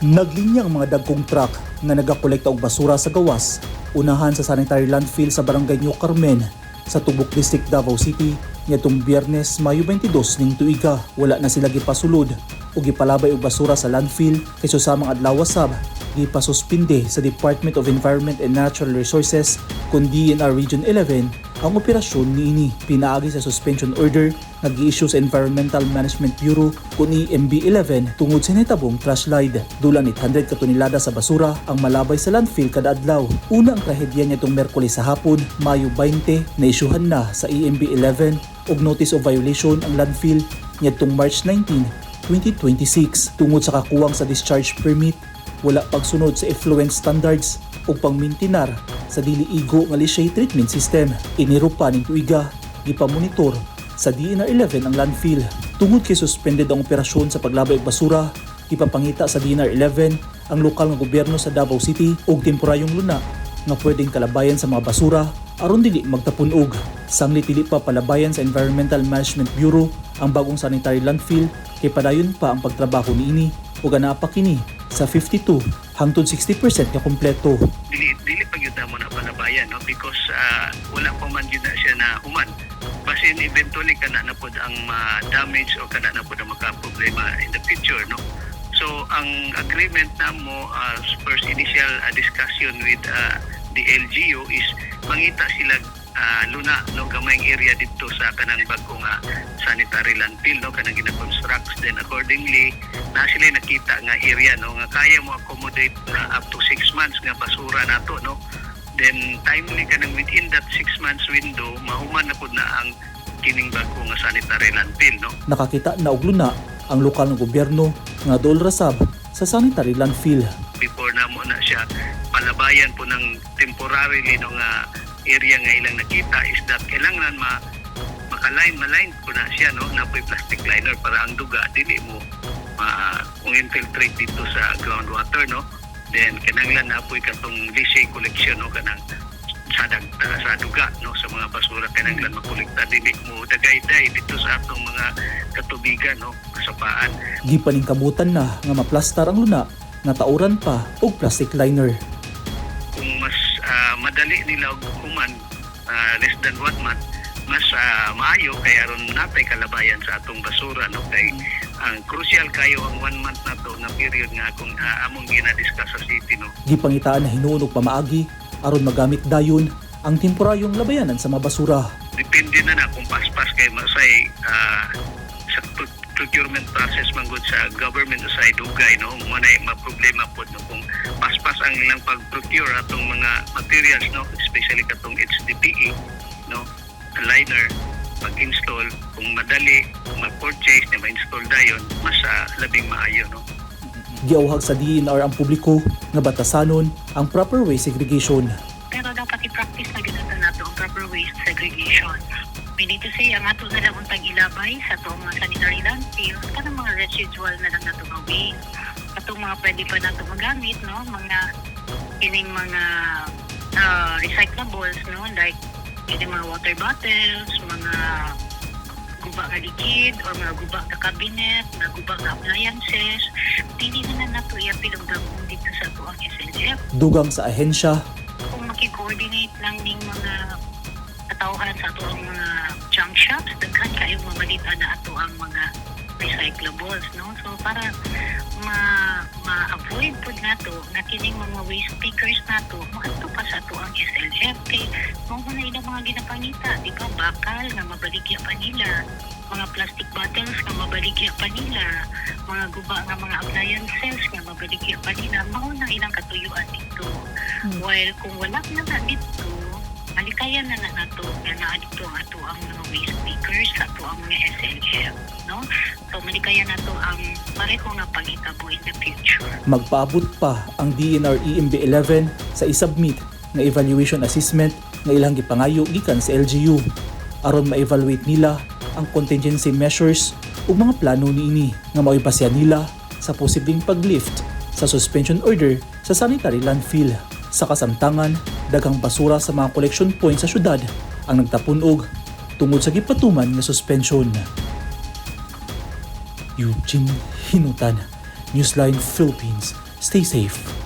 Naglinya ang mga dagkong truck nga nagakolekta og basura sa gawas unahan sa sanitary landfill sa Barangay New Carmen sa Tubuk District, Davao City niadtong Biyernes, Mayo 22 ning tuiga. Wala na sila gipasulod o gipalabay og basura sa landfill kay susamang adlaw sab gipasuspinde sa Department of Environment and Natural Resources kon DENR Region 11 ang operasyon niini pinaagi sa suspension order nga gi-issue sa Environmental Management Bureau kun EMB 11 tungod sa nahitabong trash slide. Dulang 800 ka tonelada sa basura ang malabay sa landfill kada adlaw. Una ang trahedya niadtong Miyerkules sa hapon, Mayo 20, na-isyuhan na sa EMB 11 og notice of violation ang landfill niadtong March 19, 2026 tungod sa kakuwang sa discharge permit, wala pagsunod sa effluent standards ug pangmintinar sa dili igo nga leachate treatment system. Enero pa ning tuiga, gipamonitor sa DENR 11 ang landfill. Tungod kay suspended ang operasyon sa paglabay og basura, ipapangita sa DENR 11 ang lokal nga gobyerno sa Davao City og temporaryong luna nga pwedeng kalabayan sa mga basura aron dili magtapun-og. Sanglit dili pa palabayan sa Environmental Management Bureau ang bagong sanitary landfill kay padayon pa ang pagtrabaho niini ug anaa pa kini sa 52 hangtod 60% nga kumpleto. Dili dili pa gyud mo na palabayan, no, because wala pa man gyud na siya na human. Basin eventually kana na pod ang ma-damage o kana na pod ang maka-problema in the future, no. So ang agreement namo as first initial discussion with the LGU is mangita sila luna, no, gamayng area didto sa kanang bag-o nga sanitary landfill, no, kanang gina-construct. Then accordingly na sila nakita nga area, no, nga kaya mo accommodate up to 6 months nga basura nato, no. Then timely kanang within that 6 months window mahuman na pud na ang kining bag-o nga sanitary landfill, no. Nakakita na og luna ang lokal nga gobyerno nga dool ra sab sa sanitary landfill. Before namo na siya palabayan po ng temporarily, no, nga area nga ilang nakita is that kailangan ma maka-line, ma-line po na siya, no, na po'y plastic liner para ang duga dili mo ma kung infiltrate dito sa groundwater, no. Then kinahanglan na po'y katong leachate collection, no, kanang sa duga, no, sa mga basura. Kinahanglan makolekta, dili mo dagayday dito sa atong mga katubigan, no, kasapaan. Gipaningkamutan na nga maplastar ang luna nga tauran pa og plastic liner. Kung mas madali nila og human less than one month, mas maayo kay aron natay kalabayan sa atong basura, no, kay ang crucial kayo ang one month na to nga period nga akong among gina-discuss sa city, no. Gipangitaan na hinuon og pamaagi aron magamit dayon ang temporaryong labayanan sa mga basura. Depende na na kung paspas kay masay sa procurement process man gud sa government usay dugay, no. Mo na ma problema pod, no, kung paspas ang ilang pag-procure atong mga materials, no, especially katong HDPE, no, liner pag-install. Kung madali mag-purchase na ma-install dayon, mas labing maayo, no. Giauhag sa DENR ang publiko nga batasanon ang proper waste segregation. Pero dapat i-practice na gyud nato ang proper waste segregation. Meaning to say, ang ato na lang untang ilabay sa atong mga sanitary landfill, kanang mga residual na lang nato nga waste. Atong mga pwede pa nato magamit, no? Mga kining mga recyclables, no? Like kining mga water bottles, mga guba nga liquid or mga guba nga cabinet, mga guba nga appliances, dili na na nato iapil og dagong dito sa atoang SLF. Dugang sa ahensya, Kung maki-coordinate lang ning mga katawhan sa ato ang mga junk shops, daghan kayo mamalitan na ato ang mga recyclables, no? So para ma ma-avoid pud nato nga kining mga waste pickers nato moadto pa sa ato ang SLF kay mao na ilang mga ginapangita, di ba? Bakal nga mabaligya pa nila, mga plastic bottles nga mabaligya pa nila, mga guba nga mga appliances nga mabaligya pa nila, mao na ilang katuyuan dito. While kung wala na na dito, malikayan na na nato nga naa dito ang ato ang mga waste pickers, ato ang mga SLF, no? So malikayan nato ang pareho nga panghitabo in the future. Magpaabot pa ang DENR EMB 11 sa isubmit nga evaluation assessment nga ilang gipangayo gikan sa LGU aron ma-evaluate nila ang contingency measures ug mga plano niini nga mao'y basehan nila sa posibleng paglift sa suspension order sa sanitary landfill. Sa kasamtangan, daghang basura sa mga collection points sa syudad ang nagtapun-og tungod sa gipatuman nga suspension. Eugene Hinutan, Newsline Philippines. Stay safe.